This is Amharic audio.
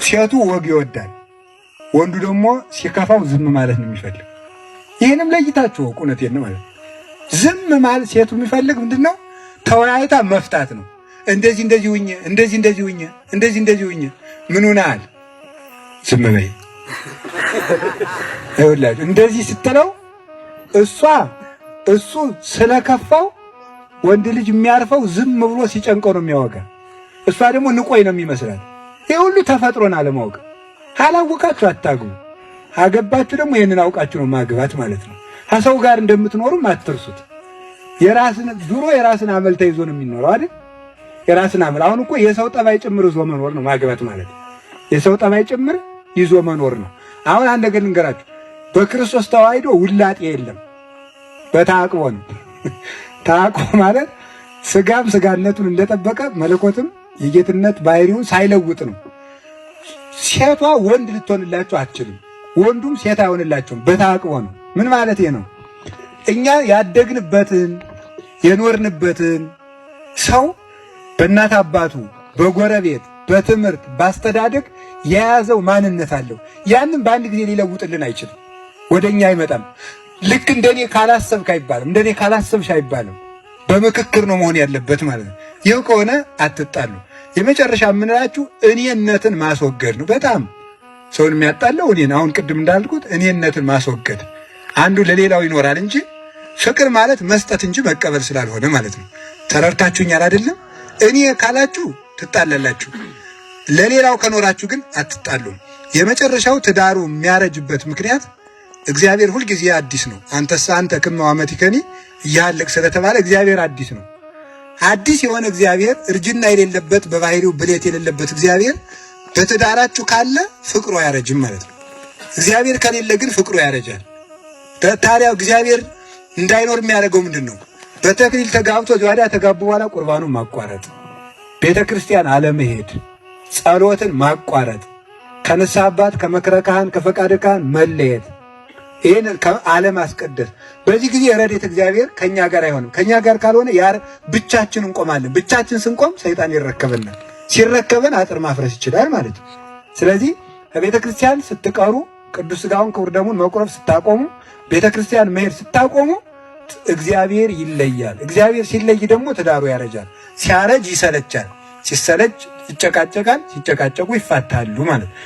ሴቱ ወግ ይወዳል፣ ወንዱ ደግሞ ሲከፋው ዝም ማለት ነው የሚፈልግ። ይህንም ለይታችሁ እወቁ። እውነቴን ነው ማለት ዝም ማለት ሴቱ የሚፈልግ ምንድን ነው? ተወያይታ መፍታት ነው። እንደዚህ እንደዚህ ሁኜ፣ እንደዚህ እንደዚህ ሁኜ፣ እንደዚህ እንደዚህ ሁኜ፣ ምን ሆነሃል? ዝም በይ። ይኸውላችሁ እንደዚህ ስትለው እሷ እሱ ስለከፋው ወንድ ልጅ የሚያርፈው ዝም ብሎ ሲጨንቀው ነው የሚያወጋ። እሷ ደግሞ ንቆይ ነው የሚመስላት። ይህ ሁሉ ተፈጥሮን አለማወቅ። ካላወቃችሁ አታግቡ። አገባችሁ ደግሞ ይህንን አውቃችሁ ነው ማግባት ማለት ነው። ከሰው ጋር እንደምትኖሩም አትርሱት። የራስን ድሮ የራስን አመል ተይዞ ነው የሚኖረው አይደል? የራስን አመል። አሁን እኮ የሰው ጠባይ ጭምር ይዞ መኖር ነው ማግባት ማለት። የሰው ጠባይ ጭምር ይዞ መኖር ነው። አሁን አንድ ነገር ልንገራችሁ። በክርስቶስ ተዋሕዶ ውላጤ የለም። በተአቅቦ ነው። ተአቅቦ ማለት ስጋም ስጋነቱን እንደጠበቀ መለኮትም የጌትነት ባህሪውን ሳይለውጥ ነው። ሴቷ ወንድ ልትሆንላችሁ አትችልም። ወንዱም ሴት አይሆንላችሁም። በተአቅቦ ነው። ምን ማለት ነው? እኛ ያደግንበትን የኖርንበትን ሰው በእናት አባቱ፣ በጎረቤት፣ በትምህርት፣ ባስተዳደግ የያዘው ማንነት አለው። ያንን በአንድ ጊዜ ሊለውጥልን አይችልም። ወደኛ አይመጣም። ልክ እንደኔ ካላሰብክ አይባልም፣ እንደኔ ካላሰብሽ አይባልም። በምክክር ነው መሆን ያለበት ማለት ነው። ይህ ከሆነ አትጣሉ። የመጨረሻ የምንላችሁ እኔነትን ማስወገድ ነው። በጣም ሰውን የሚያጣለው እኔን፣ አሁን ቅድም እንዳልኩት እኔነትን ማስወገድ፣ አንዱ ለሌላው ይኖራል እንጂ ፍቅር ማለት መስጠት እንጂ መቀበል ስላልሆነ ማለት ነው። ተረድታችሁኛል አይደለም? እኔ ካላችሁ ትጣላላችሁ፣ ለሌላው ከኖራችሁ ግን አትጣሉም። የመጨረሻው ትዳሩ የሚያረጅበት ምክንያት እግዚአብሔር ሁልጊዜ አዲስ ነው። አንተሳ አንተ ክመ አመቲከኒ እያለቅ ስለተባለ እግዚአብሔር አዲስ ነው። አዲስ የሆነ እግዚአብሔር፣ እርጅና የሌለበት፣ በባህሪው ብሌት የሌለበት እግዚአብሔር በትዳራችሁ ካለ ፍቅሩ አያረጅም ማለት ነው። እግዚአብሔር ከሌለ ግን ፍቅሩ ያረጃል። ታዲያ እግዚአብሔር እንዳይኖር የሚያደርገው ምንድን ነው? በተክሊል ተጋብቶ ወዲያ ተጋቡ በኋላ ቁርባኑን ማቋረጥ፣ ቤተ ክርስቲያን አለመሄድ፣ ጸሎትን ማቋረጥ፣ ከንስሐ አባት፣ ከመክረ ካህን፣ ከፈቃደ ካህን መለየት፣ ይህን አለማስቀደስ። በዚህ ጊዜ ረድኤተ እግዚአብሔር ከኛ ጋር አይሆንም። ከኛ ጋር ካልሆነ ያር ብቻችን እንቆማለን። ብቻችን ስንቆም ሰይጣን ይረከበናል። ሲረከበን አጥር ማፍረስ ይችላል ማለት ነው። ስለዚህ ከቤተ ክርስቲያን ስትቀሩ፣ ቅዱስ ሥጋውን ክቡር ደሙን መቁረብ ስታቆሙ፣ ቤተ ክርስቲያን መሄድ ስታቆሙ እግዚአብሔር ይለያል። እግዚአብሔር ሲለይ ደግሞ ትዳሩ ያረጃል። ሲያረጅ ይሰለቻል። ሲሰለች ይጨቃጨቃል። ሲጨቃጨቁ ይፋታሉ ማለት ነው።